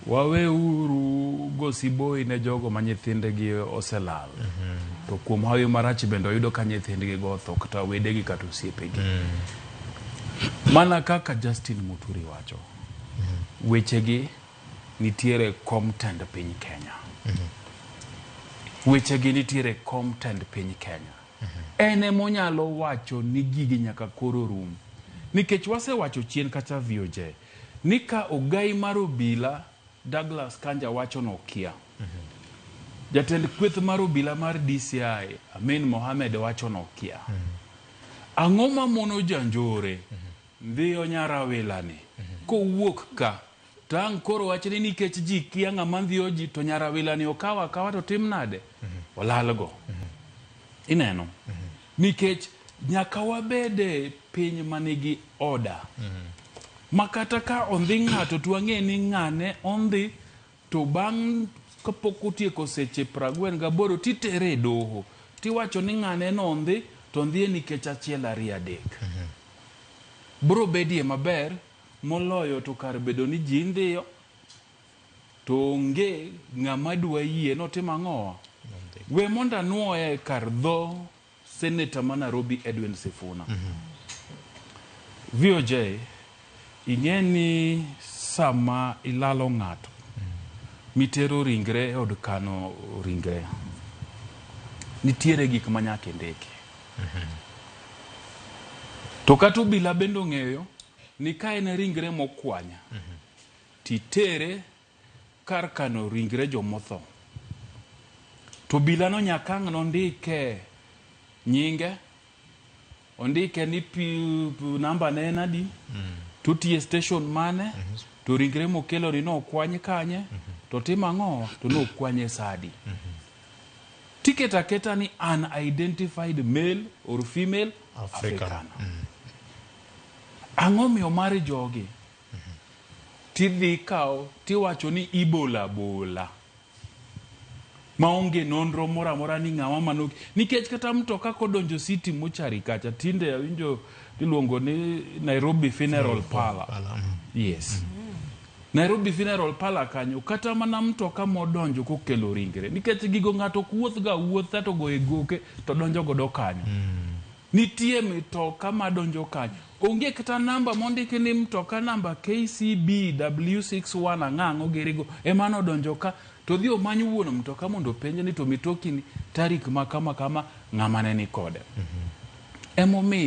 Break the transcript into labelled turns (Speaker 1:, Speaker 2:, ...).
Speaker 1: Waweuru go siboi ne jogo ma nyithindgi oselal. To kuom hawi marach bende oyudo ka nyithindgi go otho kata wedegi kata osiepegi. Mana kaka Justin Muturi wacho, wechegi nitiere kom tend piny Kenya. Wechegi nitiere kom tend piny Kenya. En emonyalo wacho ni gigi nyaka koro rum. Nikech wasewacho chien kacha VOJ ni ka ogai mar obila Douglas Kanja wacho nokia. Jatend kweth mar obila mar DCI Amin Mohamed wacho nokia. Ang'o mamono janjore ndhiyo nyarawilani kowuok ka to ang' koro wach ni nikech ji kia ng'ama ndhiyo ji to nyarawilani okaw akawa to tim nade? Olalgo. Ineno? Nikech nyaka wabede piny manigi order. Ma kata ka ondhi ng'ato to wang'e ni ng'ane ondhi to bang' kapok otieko seche 48 titere e doho tiwacho ni ng'ane nondhi to ondhiye nikech achiel ariyo adek. Bro bedie maber moloyo to kar bedo ni ji ndhiyo to onge ng'ama dwa yie notim ang'owa. We mondo anuoye kar dho Senator ma Nairobi Edwin Sifuna. VOJ, ing'e ni sama ilalo ng'ato mitero ringre e od kano ringre, nitiere gik ma nyaka indiki. To kata obila bende ong'eyo ni ka en ringre mokwanya, titere kar kano ringre jomotho. To obilano nyaka ang' nondike nyinge, ondike ni namba ne en adi, to otiye station mane, to ringre mokeloni nokwany kanye, to tim ang'o, to nokwanye sa adi. Tiketo aketa ni unidentified male or female
Speaker 2: African.
Speaker 1: African. Ang'o miyo mar jogi tidhi kawo tiwacho ni ibola bola maonge nonro moro amora ni ng'awa mano nikech kata mtoka kodonjo city mochari kacha tinde awinjo iluongo ni Nairobi Funeral Parlor. Yes. Nairobi Funeral Parlor kanyo kata mana mtoka modonjo kokelo ringre nikech gigo ng'ato ok wuoth ga wuotha to goye goke to donjo godo kanyo. Nitie mitoka madonjo kanyo. Onge kata namba mondiki ni mtoka namba KCB W61 ang'ang'o girigo ema nodonjo ka to dhi omany wuon mtoka mondo openje ni to mitoki ni tarik ma kama kama ng'ama ne ni kode. Emomiyo